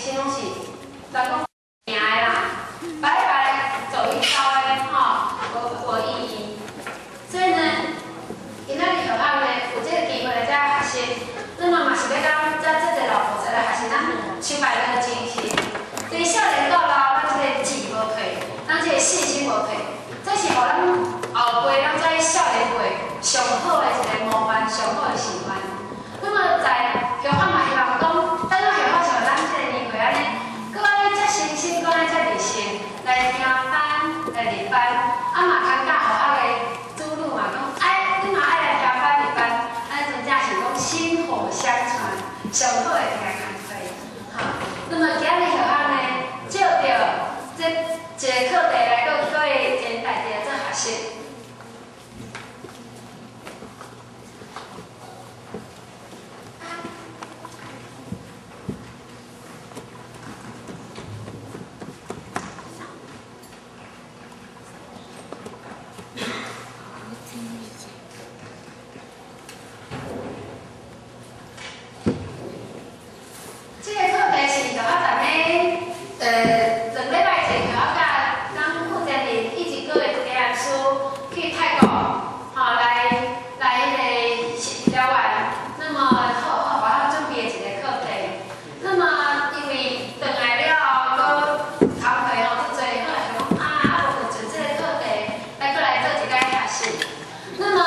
實攏是人講行的啦，擺擺走一遭的吼，無無意義。所以呢，今仔日學校呢有這個機會來遮學習，那麼嘛是欲共遮遮濟老菩薩來學習咱修拜的精神。對少年到老，咱這個志無退，咱這個信心無退，這是予咱後輩咱這少年輩上好的一個模範，上好的示範。那麼在學校嘛希望講，等到學校像咱這個年歲按呢，閣按呢遮誠心，閣按呢遮熱心來聽班，來入班，啊嘛牽教學校的子女嘛講，愛你嘛愛來聽班入班，按呢真正是講薪火相傳，上好的一個工課。哈，那麼今日學校呢，借著這一個課題來閣閣一件代誌來做學習。這個課題是學校踮咧，2禮拜前學校佮咱負責人以及閣的家老師去泰國，吼來來彼個療完，那麼好好學校準備的一個課題。那麼因為轉來了後，閣工課吼足濟，可能想講啊，啊無就就這個課題來閣來做一擺學習。那麼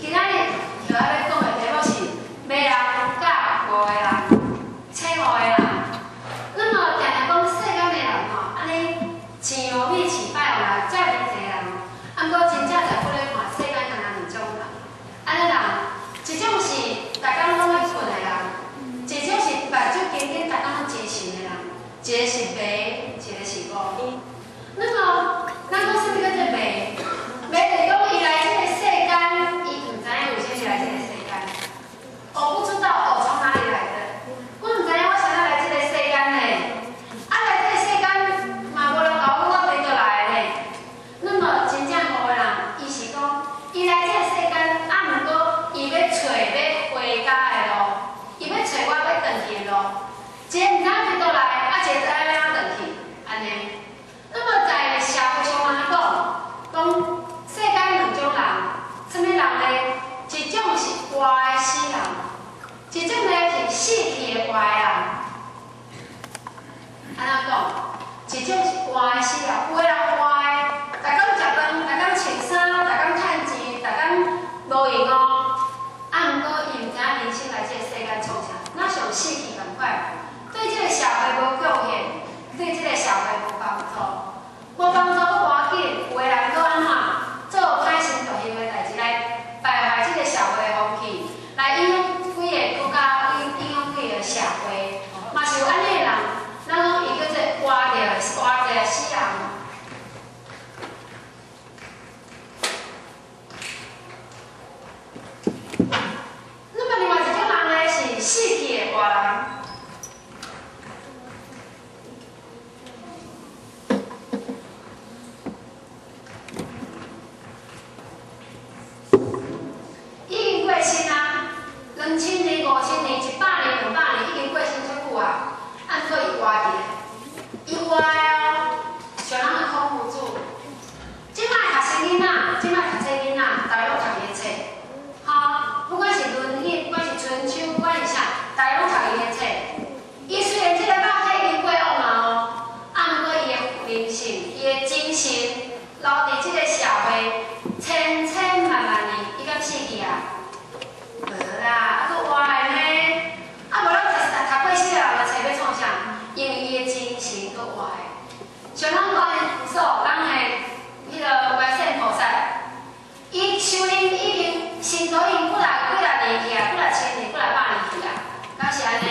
今仔日學校欲講的題目是迷人佮悟的人。醒悟的人，那麼定定講世間的人吼，按呢飼烏米飼百人，遮爾濟人，啊，毋過真正在骨咧看，世間干焦兩種人，按呢人，一種是逐工攏咧睏的人，一種是目睭緊緊，逐工攏精神的人，一個是迷，一個是悟。那麼，咱講啥物叫做迷？迷就是講伊來這個世間，伊毋知影為啥物來這個世間，我不知道我從哪裡來的。我毋知影我啥物來這個世間呢？啊，來這個世間嘛無人教阮我佇佗來的呢。那麼真正悟的人，伊是講，伊來這個世間，啊，毋過伊欲揣欲回家的路，伊欲揣我欲轉去的路。一個毋知影佇佗來，啊，一個知影欲按怎轉去，按呢。那麼在社會上按怎講？講世間兩種人，啥物人呢？一種是活的死人。一種呢是死去的活的人，按怎講？一種是活的死人，有的人活的，逐工食飯，逐工穿衫，逐工趁錢，逐工無閒哦。啊，毋過伊毋知影人生來這個世間創啥，若像死去仝款，對這個社會無貢獻，對這個社會無幫助，無幫助閣無要緊，有的人閣按怎做歹心毒行的代誌來敗壞這個社會的風氣，來影響規個國家，影響規個社會，嘛是有按呢的人，咱講伊叫做活著活著死人。那麼另外一種人呢，是死去的活人。已經過身啊，2000年、5000年、100年、200年，已經過身足久啊，啊，毋過伊活佇咧，伊活的哦，像咱的孔夫子。這擺學生囡仔，這擺讀冊囡仔，逐个攏讀伊的冊，吼，不管是《論語》，不管是《春秋》，不管是啥，逐个攏讀伊的冊。伊雖然這個肉體已經過往啊哦，啊，毋過伊的靈性、伊的精神留佇這個社會千千萬萬年，伊敢死去啊？無啦，啊，閣活的呢？啊，無咱讀讀過死的人的冊欲創啥？因為伊的精神閣活的。像咱觀音菩薩，咱的彼個觀世音菩薩，伊修行已經神足已經幾若幾若年去啊，幾若千年、幾若百年去啊，敢是按呢？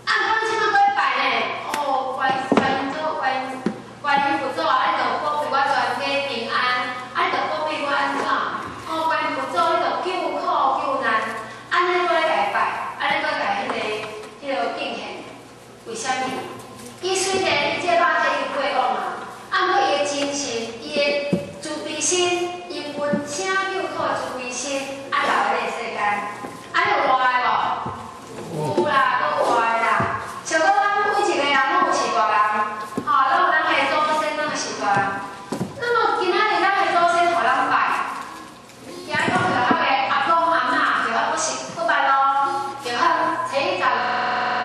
啊，毋過咱這擺閣拜呢？哦，觀觀音祖、觀觀音佛祖啊，你著保庇我全家平安，啊，你著保庇我按怎？哦，觀音佛祖，你著救苦救難，按呢閣咧共伊拜，按呢閣共彼個彼個敬獻，為啥物？伊雖然伊這肉體